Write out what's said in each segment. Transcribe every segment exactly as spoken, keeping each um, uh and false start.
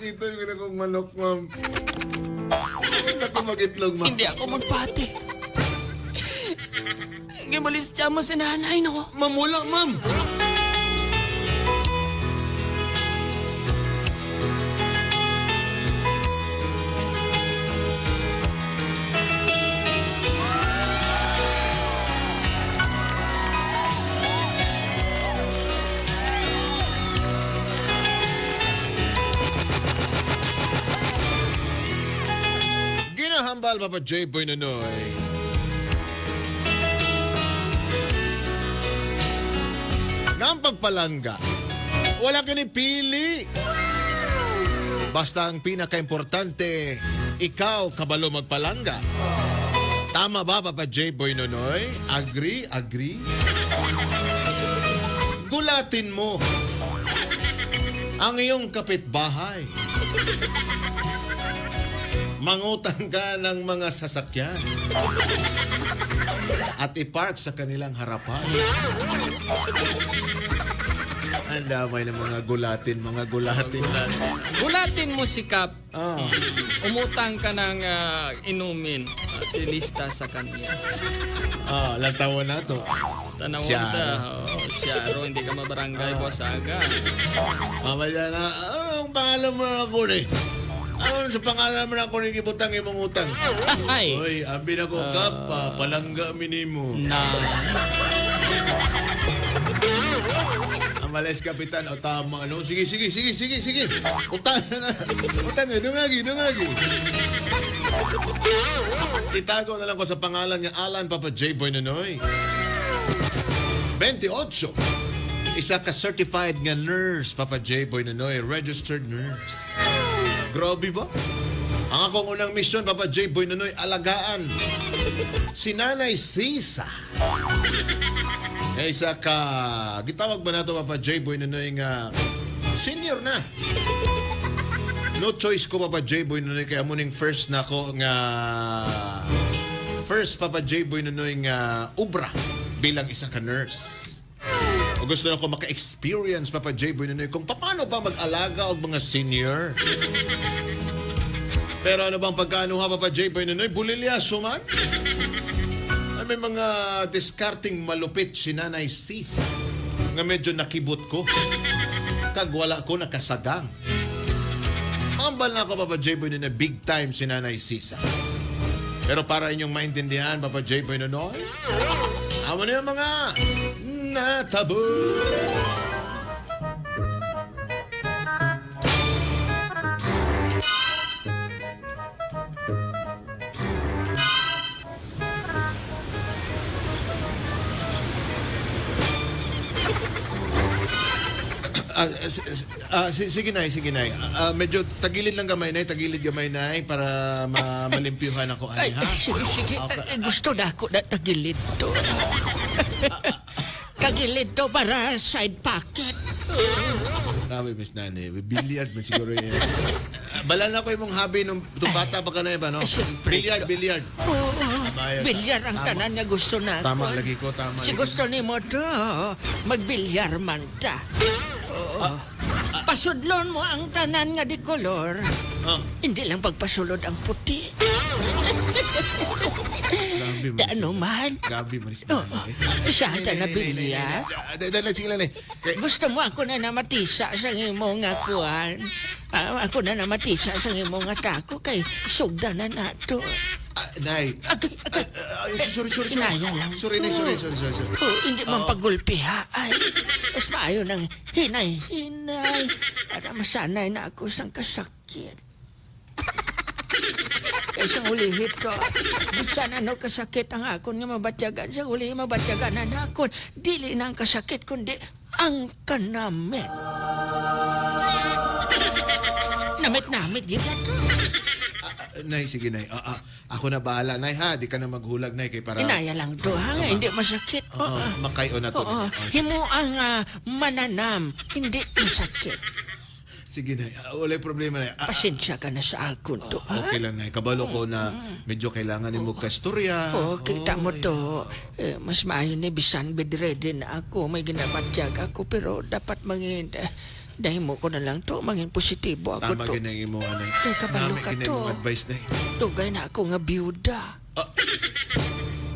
Ito yung ginakong manok, ma'am. Hindi ako mag-itlog, ma'am. Hindi ako magpati. Gibalistya mo si nanay, no? Ma'am, wala, ma'am. Ginahambal, Papa J Boy Nonoy, nga ang pagpalangga, wala kini pili. Basta ang pinakaimportante, ikaw kabalo magpalangga. Tama ba, Papa J Boy Nonoy? Agree? Agree? Gulatin mo ang iyong kapitbahay. Mangutang ka ng mga sasakyan at i-park sa kanilang harapan. Ang damay ng mga gulatin, mga gulatin. Gulatin mo si Kap. Ah. Umutang ka ng, ah, inumin. Ilista sa kanya. Ah, lantawan na to. Tanawan Siya, ta. ano? Oh, siya, ro, hindi ka mabarangay, Ah. boss, aga. Mamaya na, "Ah, ang pangalan mo na ako ni? Ano sa pangalan mo na ako ni gibutang imong utang?" Ay! Oy, abi na ko, Ah. Kap, ah, palangga mi nimo. Na. Ang malay's kapitan, o tama, no? Sige, sige, sige, sige, sige. Utang na. Utang na, dungagi, dungagi. Itago na lang ko sa pangalan nga Alan, Papa J Boy Nonoy. Twenty-eight. Isa ka certified nga nurse, Papa J Boy Nonoy, registered nurse. Grabe ba? Ang akong unang misyon, Papa J Boy Nonoy, alagaan si Nanay Sisa. Nga isa ka, gitawag ba nato, Papa J Boy Nonoy, nga senior na? No choice ko, Papa J Boy Nonoy, kay amo ning first nako nga, first, Papa J Boy Nonoy, nga obra bilang isa ka nurse. O gusto na ko maka-experience, Papa J Boy Nonoy, kung paano ba mag-alaga og mga senior. Pero ano bang pagkaano ha, Papa J Boy Nonoy? Bulilyaso man? Ay, may mga diskarting malupit si Nanay Sisa nga medyo nakibot ko. Kag wala ko nakasagang. Ambal na ako, Papa J Boy, na big time si Nanay Sisa. Pero para inyong maintindihan, Papa J Boy Nonoy, amo na yung mga natabo. Ah, s-, s-, ah, si-, sige, Nay, sige, Nay. Ah, medyo tagilid lang gamay, Nay. Tagilid gamay, Nay, para ma-, malimpyuhan ako, Ay, Nay, ha? Sige, sige. Okay. Ay, gusto na ako na tagilid to. Tagilid to para side pocket. Grabe, Miss Nanay. May billiard man siguro yun. Ah, bala na ko imong hobby nung, nung bata pa ka na yun ba, no? Ay, siyempre. Billiard, billiard. Oo. Tama yun. Bilyar ang Tama. tanan nga gusto na Tama, akon. lagi ko, tama, Si lagi ko. gusto nimo to, magbilyar man ta. Oo. Ah, ah. Pasudlon mo ang tanan nga di kolor. Ah. Hindi lang pagpasulod ang puti. Grabe man Di ano sila. man. Grabe man sila, Oo. eh. Siya ang Nay, nay, nay, nay, bilyar. nay, nay. Ah, dali, dali, sige lang, nay. Kay Gusto mo ako na namatisa sa imo nga kuwan? Ah, ako na namatisa sa imo nga tako kay sugda na nato. Ah, Nay. Agay, agay. Ah, ah, sorry, sorry, sorry. Inaya lang Sorry, Nay, to. sorry, sorry, sorry, sorry. Oh, hindi man Ah. pagulpiha, ay. Mas maayo nang hinay-hinay para masanay na ako sang kasakit. Kay sang ulihi to, bisan ano kasakit ang akon nga mabatyagan, sang ulihi mabatyagan na nakon, dili na ang kasakit, kundi ang kanamit. Namit-namit, gid ato. Ah, ah, Nay, sige, Nay. Ah, ah, ako na bahala, Nay, ha? Di ka na maghulag, Nay, kay para Inaya lang to, ha? Nga Tama. hindi masakit. Oo, Oo. makayo na to, Oo. Nay. Oh, sige. Himo ang, ah, mananam, hindi masakit. Sige, Nay. Ah, walay problema, Nay. Ah, Pasensya ka na sa akon to, ah, ha? okay lang, Nay. Kabalo ko na Mm. medyo kailangan nimo Oo. kastorya. Oo, kita mo Oy. to. Eh, mas maayo ni bisan bedridden ako, may ginabatyag ako, pero dapat mangin-, eh, Dahimo ko na lang to, mangin positibo ako Tama to. Gid ang imo, anay. Kay kabalo Nami ka gid to. Imong advice, nay. Dugay na ako nga biyuda. Ah.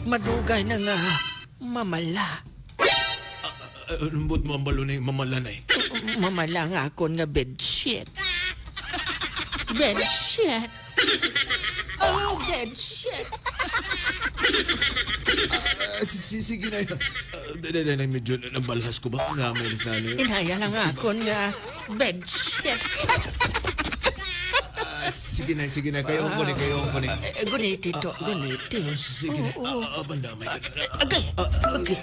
Madugay na nga mamala. Ah, ah, ah, lambot mo ang balon, nay, mamala, nay. Mamala nga akon nga bedsheet. Bedsheet. Oh, bedsheet. Ah, si-, si-, sige na yun. Ah, dali, dali, medyo na-, nabalhas ko ba? Nga may na ano yun? Inaya lang akon nga bedsheet. Ah, sige na, sige na. Kayo ko ni, kayo ko ni. Eh, guniti to, guniti. Ah, sige na. Oo, oo. Ah, ah, bandamay ka na. Agay, agay.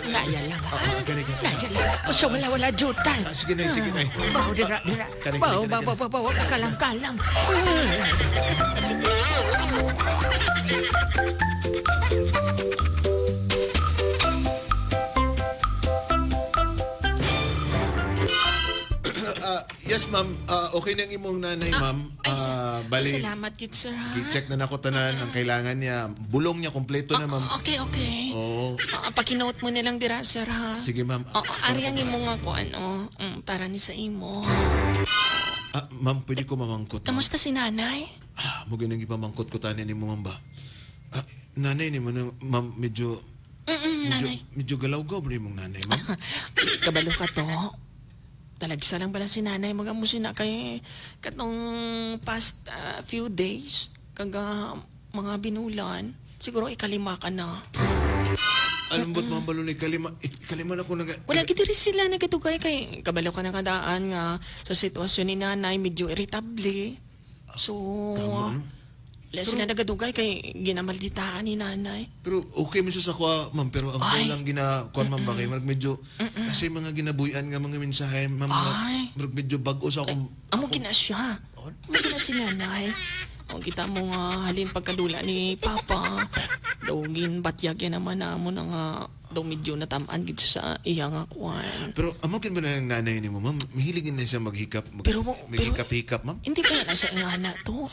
Naya lang, ha? Ah, ah, gani, gani. Naya lang. O, sa wala, wala, jutay. Ah, sige na, sige na. Bawo, dira, dira. Kani, Bawo, kani, bawo, kani. Bawo, bawo, kakalam-kalam. Ah, yes, ma'am. Ah, okay na ang imong nanay, Ah, ma'am. ay, sa-, Ah, bali, salamat gid, sir, ha? gi-check na nako tanan ang kailangan niya. Bulong niya, kompleto na, Ah, ma'am. okay, okay. Oo. Ah, pakinote mo nilang dira, sir, ha? Sige, ma'am. Oo, Ah, ari ang imo nga kuan, oh. Mm, para ni sa imo. Ah, ma'am, pwede ko mamangkot, ma'am? Kamusta si nanay? Ah, mo ginang ipamangkot ko tani nimo, ma'am, ba? Ah, nanay ni mo na, ma'am, medyo, Mm-mm, medyo, nanay. Medyo galawgaw ba imong nanay, ma'am? Kabalo ka to? Talagsa lang bala si nanay, mag-amo sina kay katong past, ah, few days, kag, ah, mga binulan, siguro ikalima ka na. Alam ba't, Mm-mm. ma'am, balon, ikalima, ikalima na ko naga- Wala gid diri sila nagadugay kay kabalo ka na kadaan nga sa sitwasyon ni nanay, medyo iritable. So, Tama, no? wala sila Pero nagadugay kay ginamalditahan ni nanay. Pero okay man siya sa kuha, ma'am, pero ang Ay. kulang gina-, kuwan, ma'am, ba, kay Mm-mm. murag medyo Mm-mm. kasi mga ginabuhian nga mga mensahe, ma'am, nga Ay. murag medyo bag-o sa Ay, akong, amo akong gina siya. Oh. Amo gina si nanay. Kung kita mo nga halin pagkadula ni Papa, daw ginbatyag yan naman na amo na nga daw medyo natamaan gid sa iya nga kuwan. Pero amo gid ba na ang nanay nimo, ma'am? Mahilig na siya maghikap, mag-, Pero mo, pero maghikap-hikap, ma'am? Hindi ba na siya ingana to?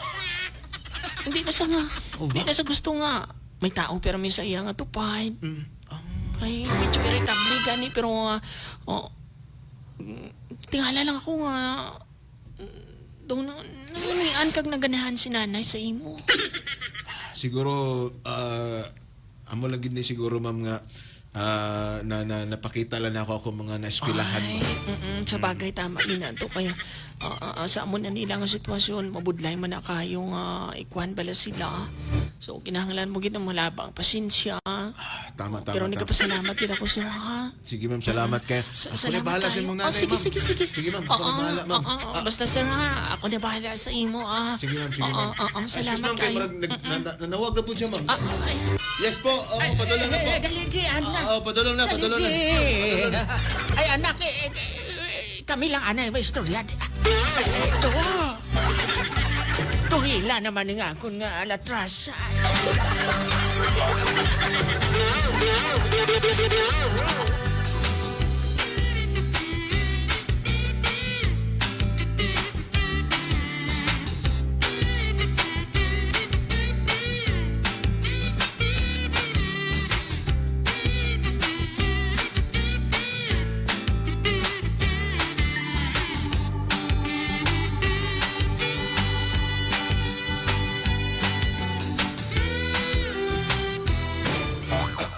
Hindi na siya nga, Oh, hindi ba? na siya gusto nga may tao pero may sa iya nga tupad. Mm. Ah. Kay medyo irritable gani, pero, ah, oh, mm, tingala lang ako nga, mm, daw na, nangingian kag naganahan si nanay sa imo. Siguro, ah, amo lang gid ni siguro, ma'am, nga, ah, na, na, napakita lang ako, ako mga naeskwelahan, Ay, ma'am. mm-mm, sa Mm. bagay, tama din na to. Kaya, ah, ah, ah, sa amo na nila nga sitwasyon, mabudlay man na kayo nga ikuan bala sila. So, kinahanglan mo gid ang malaba ang pasensya. Ah, tama, tama, Pero tama. nagkapasalamat gid ako, sir, ha? Sige, ma'am, salamat Mm. kayo. Sa-, Ako na salamat bahala sa kayo. imong Oh, nanay, sige, ma'am. sige, sige. Sige, ma'am, ako na Oo, bahala, ma'am. oo, oo. Ah. Basta, sir, ha, ako na bahala sa imo, ah. Sige, ma'am, sige, Oo, ma'am. oo, oo. Ay, sus, salamat ma'am, kay kayo. murag nag-, Mm-mm. na-, na-, nanawag na po siya, ma'am. Ah, ay. Yes po, oh, Ay, padulong na ay, po. ay, dali, di, anak. Ah, oh, padulong na, Dali, padulong na. di. Padulong na. Ay, anak, eh, eh, eh, kami lang, anay, may istorya. Ay, ito. Tuhila naman nga akon nga alatras.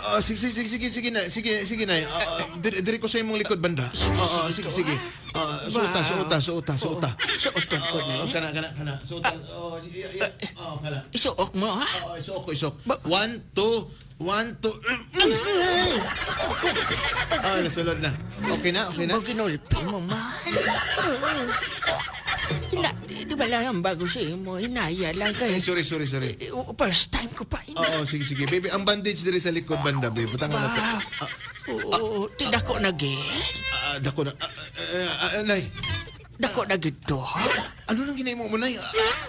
Ah, sige, sige, sige, sige, sige na, sige, sige na. Ah, ah, diri, diri ko sa imong likod banda. Sige, Oo, sige sige, to, sige. ah. Ah, suota, Wow. suota, suota, Oo, suota. suoton ko na Oo, eh. kana, kana, kana. Suota. Ah. Oh, sige, yeah, yeah. Oh, kana. Isuok mo, ha? Oo, isuok ko, isuok. Ba- One, two, one, two. Ah, nasulod na. Okay na, okay na. Ang ginulpi mo, man. Ina, di, di ba lang ang bago sa imo? Inaya lang kay Ay, sorry, sorry, sorry. Eh, eh, first time ko pa, ina. Oo, sige, sige. Baby, ang bandage diri sa likod banda, babe. Butang mo na to. Ba? Ah, Oo, ti dako na gid. Ah, dako na. Ah, ah, ah, ah, nay. Dako na gid to, ha? Ano nang ginahimo mo, nay? Ah,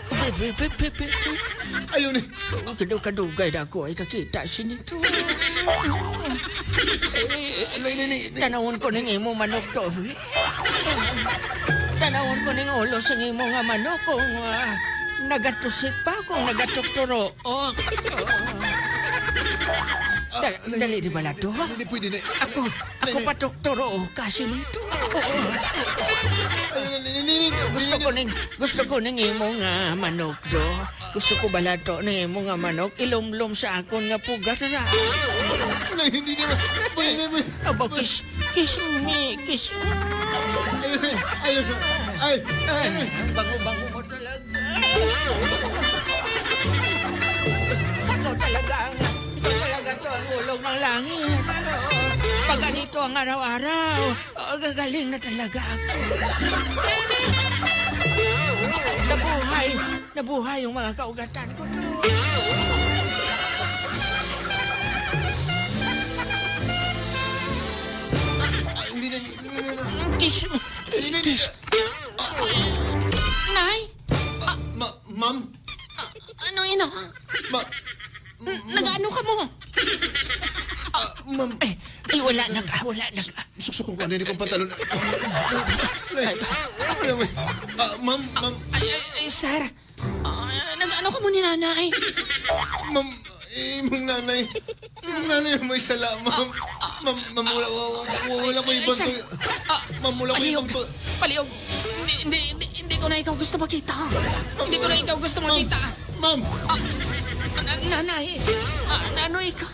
Pe, pe, pe, pe, pe, pe. Ayaw ni. Kadug-, kadugay na ako ay kakita sini to. Nay, nay, nay, nay. Tanawon ko ning imo manok to. Tanawon ko ning ulo sing imo nga manok kung, ah, nagatusik pa, kung nagatukturo. Oh. Ah, Da-, nay, dali, di ba, Lato? Hindi pwede, nay. Ako, Nay, ako nay. pa, doktor, oo, kasi nito. Oo. Gusto ko ning, gusto ko ning imo nga manok, do. Gusto ko balato ning imo nga manok, ilumlom sa akon nga pugad, ra. Nay, hindi na. Nay, nay, nay. Aba, kiss, kiss me, kiss me. Ay, ay, ay, ay, ay. Ay, ang bango-bango mo talaga. Ikaw talaga ang, ikaw talaga to ang ulog ng langit. Pag ganito ang araw-araw, oh, gagaling na talaga ako. Nabuhay, nabuhay yung mga kaugatan ko. Ay, hindi na, hindi na, hindi na. Kiss, kiss. Nay? Ah, ma-, ma'am? Ah, ano, ino? Ma-, N-, nag-ano ka mo? Ah, ma'am. Ay, ay, wala na ka, wala na ka. Suksok ko kanina kong pantalon. Ay, ay, ay, ah, ma'am, ma'am. Ay, ay, ay, sir. Ah, nag-ano ka mo ni nanay? Ma'am, eh, imong nanay. Imong nanay ang may sala, ma'am. Ma'am, ma'am, wala, wala, wala, wala ko Ay, ibang sir. to. Ah, Ma'am, wala ko palihog. ibang to. Palihog. Hindi, hindi, hindi, hindi ko na ikaw gusto makita. Hindi ko na ikaw gusto Ma'am, makita. ma'am. Ah, na-, nanay. Ah, nanoy ka.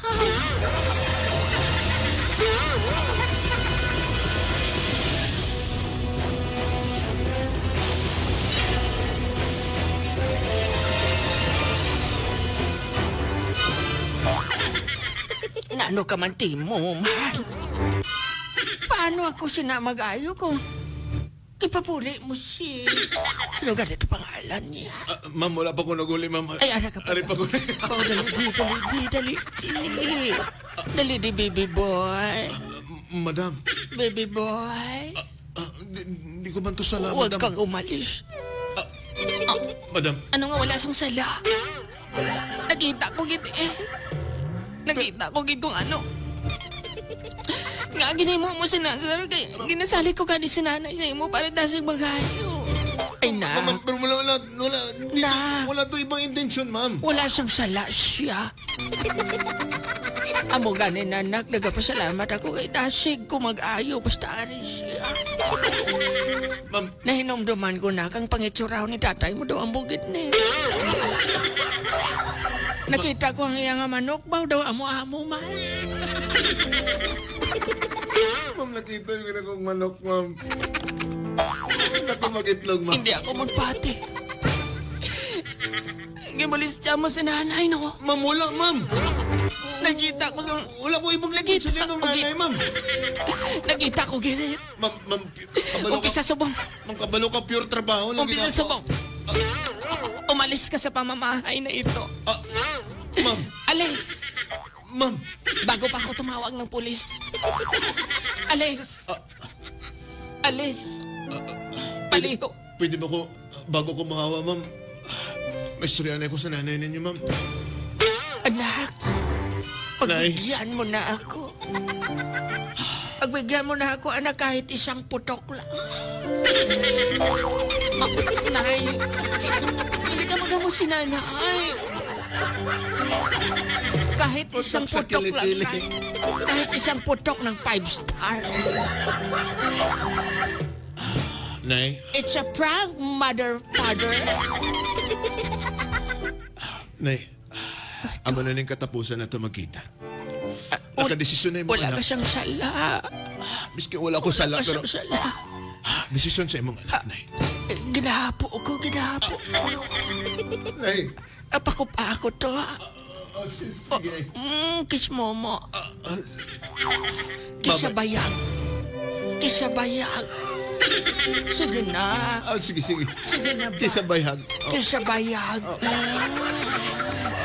Nano ka man, Timo, man? Paano ako sina mag-ayo kung ipapuli mo si, sino gani ito pangalan niya? Ah, ma'am, wala pa ko naguli, ma'am. Ay, ara ka pa. Ari pa ko. Oh, dali, di, dali, di, dali, di. Dali, di, baby boy. Ah, madam. Baby boy. Ah, ah, di, di ko man to sala, Huwag madam. kang umalis. Ah, ah, madam. Ano nga wala sang sala? Nakita ko gid eh. Nakita ko gid kung ano. Nga ginhimo mo si Nazar kay ginasalig ko gani si nanay sa imo para dasig magayo. Ay, na. Ma'am, pero wala, wala, wala, di, Na. wala to ibang intensyon, ma'am. Wala siyang sala siya. Amo gani, nanak, nagapasalamat ako kay dasig ko mag-ayo basta ari siya. Ma'am. Nahinumduman ko na kang pangitsuraw ni tatay mo daw ang bugit ni. Nakita ko ang iya nga manok, baw daw amo-amo man. Ma'am, nakita yung ginagawang manok, ma'am. Naku, mag-itlog, ma'am. Hindi ako magpati. Gimolestya mo si nanay, no? Ma'am, wala, ma'am. Nakita ko sa Wala ko ibang Nakita naging sa ko nanay, gid. ma'am. Nakita ko gid. Ma'am, ma'am, pi-, kabalo ka. Umpisa subong. Ma'am, kabalo ka, pure trabaho lagi Umpisa na ako. subong. Umalis ka sa pamamahay na ito. Ah, ma'am. Alis. Ma'am. Bago pa ako tumawag ng pulis. Alis. Ah. Alis. Ah, ah, pwede, Paliho. pwede ba ko, ah, bago ko mahawa, ma'am? May istorya na ako sa nanay ninyo, ma'am. Anak, Nay. pagbigyan mo na ako. Pagbigyan mo na ako, anak, kahit isang putok lang. Nay, hindi ka magamo si nanay. Kahit isang Putok sa putok lang, kilikili. Nay. Kahit isang putok ng five star. Nay. It's a prank, mother, father. Nay, amo na ning katapusan nato magkita. Ah, wal-, Nakadesisyon na imong wala anak. ka siyang sala. Miski wala ko Wala sala, ka pero siyang sala. desisyon sa imong anak, Ah, Nay. eh, ginahapo ko, ginahapo. Nay. Apako pa ako to, ha? Ah, ah, si-, Oh, sige. mm, kiss mo mo. Ah, ah. Kiss sa Baba. bayag. Kiss sa bayag. Sige na. Ah, sige, sige. Sige na ba? Kiss sa bayag. Oh. Kiss sa bayag. Oh. Mm.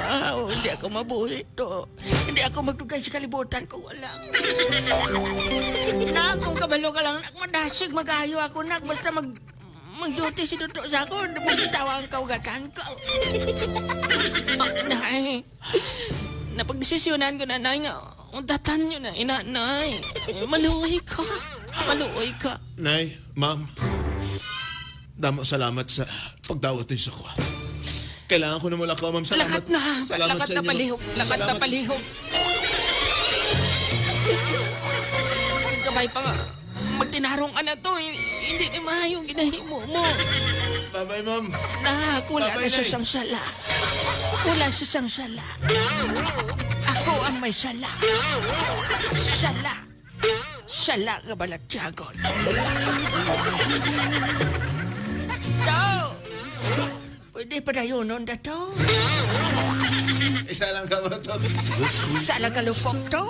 Wow, hindi ako mabuhi to. Hindi ako magdugay sa kalibutan kung wala. Na, kung kabalo ka lang, nak, madasig, magayo ako, nak. Basta mag-, mag-duty si Duto sa ako, magtawa ang kaugatan ko. Ah, nay, napagdesisyonan ko na, nay, nga undatan niyo na, inanay. Eh, maluoy ka. Maluoy ka. Nay, ma'am, damo salamat sa pagdawat niyo sa ako. Kailangan ko na mulakaw, ma'am. Salamat. Lakat na. Salamat Lakat sa na inyo. palihog. Lakat na Salamat. palihog. Ang kabay pa nga. Magtinarong ka na to. Hin-, hindi ni maayo ang ginahimo mo. Abay, ma'am. Nak, wala Babay, na sa Nay. sang sala. Wala sa sang sala. Ako ang may sala. Sala. Sala nga balatyagon. To! Pwede pa dayonon na to? Isa lang ka ba to? Sala ka lupok to?